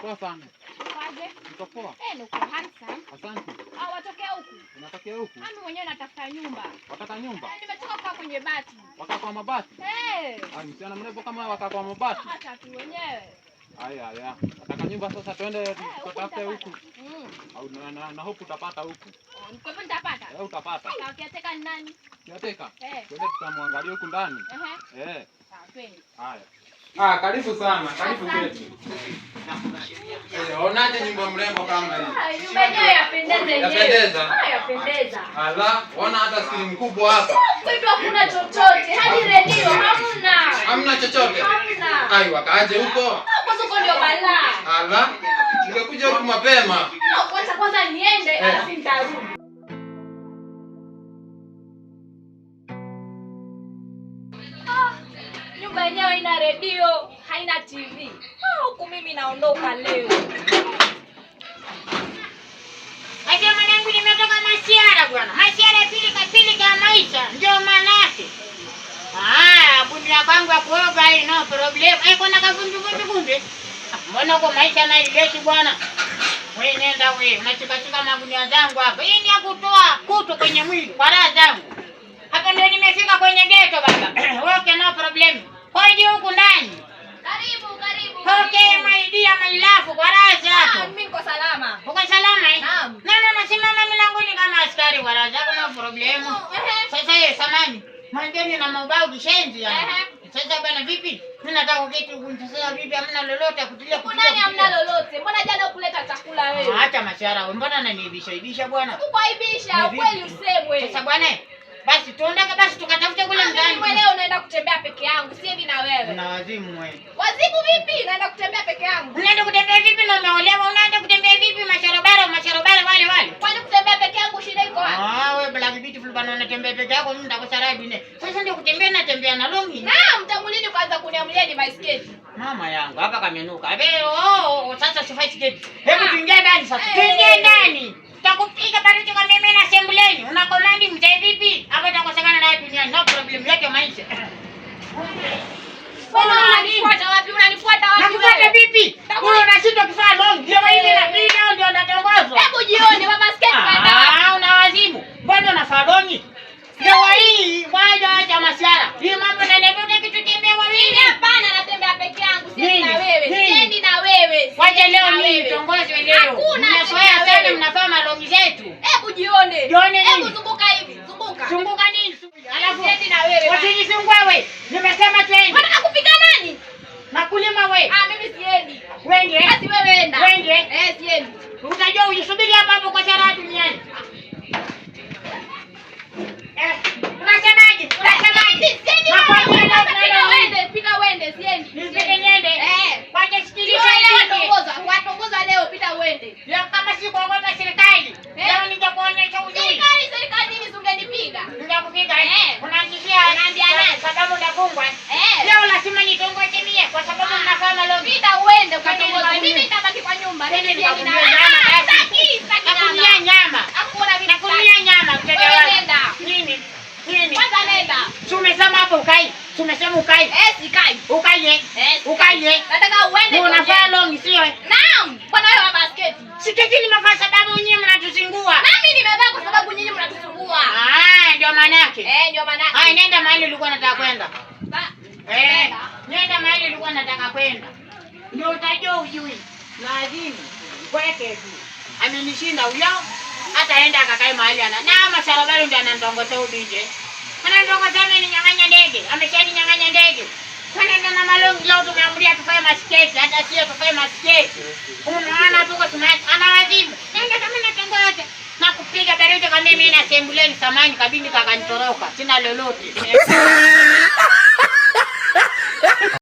Poa sana. Kwaje? Niko poa. Eh, niko handsome. Asante. Ah, watokea huku. Unatokea huku? Mimi mwenyewe natafuta nyumba. Wataka nyumba? Eh, nimechoka kukaa kwenye bati. Wakaa kwa mabati? Eh. Ah, msichana mrembo kama wakaa kwa mabati. Hata tu wenyewe. Haya haya. Wataka nyumba sasa twende Eh, huku tutafute nitapata. huku. Mm. Au na hope utapata huku. Oh, kwa hivyo nitapata. Eh, utapata. Sawa, caretaker ni nani? Caretaker. Eh. Twende tutamwangalia huku ndani. Ehe. Eh. Sawa, twende. Haya. Ah, karibu sana. Karibu Asante. kwetu. Eh, onaje nyumba mrembo kama hii? Ah, nyumba yenyewe yapendeza yenyewe. Yapendeza. Ah, yapendeza. Ala, ona hata screen kubwa hapa. Kwetu hakuna chochote, hadi redio hamna. Hamna chochote. Hamna. Ai, wakaaje huko? Ah, kwanza huko ndio balaa. Ala, ungekuja huku mapema. Ah, wacha kwanza niende Eh. alafu nitarudi. Ah, nyumba yenyewe haina redio, haina TV. Ah, huku mimi naondoka leo. Aje mwanangu, nimetoka masiara bwana. Masiara pilika pilika ya maisha ndio maana yake. Ah, gunia kwangu ya kuoga hii no problem. Eh, kuna kavumbi vumbi kumbe. Ah, mbona huko maisha na ileti bwana? Wewe nenda wewe, unashika shika magunia zangu hapa. Hii ni ya kutoa kutu kwenye mwili kwa raha zangu. Hapa ndio nimefika kwenye ghetto baba. Okay, no problem. Kwa huku ndani. Karibu, karibu. Okay, karibu. my dear, my love, kwa raha zako. Ah, mimi niko salama. Uko salama eh? Naam. Na na nasimama mlangoni kama askari wala zako no problem. Ehe. Sasa yeye samani. Mwangeni na maubao kishenzi yani. Ehe. Sasa bwana vipi? Mimi nataka kuketi huku sasa vipi hamna lolote kutilia Huku ndani hamna lolote. Mbona jana ukuleta chakula wewe? Acha mashara wewe, mbona ananiibisha ibisha bwana? Kukuaibisha, Ni vipi? ukweli usemwe. Sasa bwana, basi tuondoke basi tukatafute kule Ah, mimi ndani. mwenyewe unaenda kutembea peke yangu, siendi na wewe. Una wazimu wewe. Wazimu vipi? Naenda kutembea peke yangu. Unaenda kutembea vipi na umeolewa? Unaenda kutembea vipi masharobaro masharobaro wale wale? Kwani kutembea peke yangu shida iko wapi? Ah, wewe black beautiful bana unatembea peke yako mimi nitakusarabi ne. Sasa ndio kutembea natembea na longi. Naam, tangu lini kwanza kuniamulia ni baiskeli? Mama yangu hapa kamenuka. Abe, oh, sasa sifai sketi. Hebu Ah. tuingie ndani sasa. Eh. Tuingie ndani. Takupiga baruti kwa mimi na sembuleni. Una komandi mzee vipi? Hapa takosekana naye duniani. No problem yote maisha. Mbona unanifuata wapi? Unanifuata wapi Nakufuata wewe? vipi? Wewe unashindwa kufaa long. Ndio hivi na mimi leo ndio natongozwa. Hebu jioni baba sketi kaenda wapi? Ah, una wazimu. Mbona unafaa longi? Ndio hii waja acha masiara. Hii mambo na kitu tembea wawili. Mimi hapana, natembea peke yangu, siendi Nini? na wewe. Nini? Siendi na wewe. Wacha Siendi leo na mimi wewe. nitongozwe leo. Hakuna, Mnazoea siendi na sana wewe. mnafaa malongi zetu. Hebu jione. Jione nini? Hebu zunguka hivi, zunguka. Zunguka nini? Alafu Siendi na wewe. bana. usinisumbue wewe. Nimesema twende. Unataka kupiga nani? Nakulima wewe. Ah, mimi siendi. Wende. Basi wewe enda. Wende. Eh, siendi. Utajua ujisubiri hapa hapo kwa sara duniani. Eh, unasemaje? Unasemaje? Siendi Nakwambia wewe. leo Pita tunaenda uende, pita uende, siendi. Nipite Siendi. niende. Eh. Wacha Sio sikiliza leo niende. watongoza, watongoza leo, pita uende. Leo kama sikuogopa serikali, Eh. leo ningekuonyesha uzuri. Serikali, serikali nini si ungenipiga? Ningekupiga. Eh. Unanitishia. Unaambia nani? Sababu ndafungwa. Eh. Leo lazima nitongoze mie kwa sababu Ah. mnafaa malongi. Pita uende Twende ukatongoze. nikakunywe. Mimi nitabaki kwa nyumba. Twende Mimi siendi na nikakunywe nyama Ah, basi. Sitaki, sitaki Nakunulia nyama. nyama. Hakuna mimi. Nakunulia nyama mteja Wewe wangu. nenda. Nini? Nini? Kwanza nenda. Si umesema hapo ukai? Si umesema ukai? Eh, sikai. Ukai eh? Eh, Ukai eh? Nataka uende. Unafaa tuongee. longi sio eh? Naam, bwana wewe wa basketi. Siketi nimevaa sababu nyinyi mnatuzingua. Nami nimevaa kwa sababu nyinyi mnatusumbua. Ah, ndio maana yake. Eh, ndio maana. Haya, nenda mahali ulikuwa unataka kwenda. Eh, Nenda. nenda mahali ulikuwa unataka kwenda. Ndio utajua ujui. Lazima kweke tu. Amenishinda huyo. Hata enda akakae mahali ana. Na masharabari ndio anandongoza huyu DJ. Anandongoza ameninyang'anya ndege. Ameshaninyang'anya ndege. Kwani na malongi leo tumeamria tufae masketi, hata sio tufae masketi. Unaona tuko smart, ana wazimu. Nenda kama natongoza. Na kupiga baruti kama mimi na sembuleni samani kabindi kakanitoroka. Sina lolote.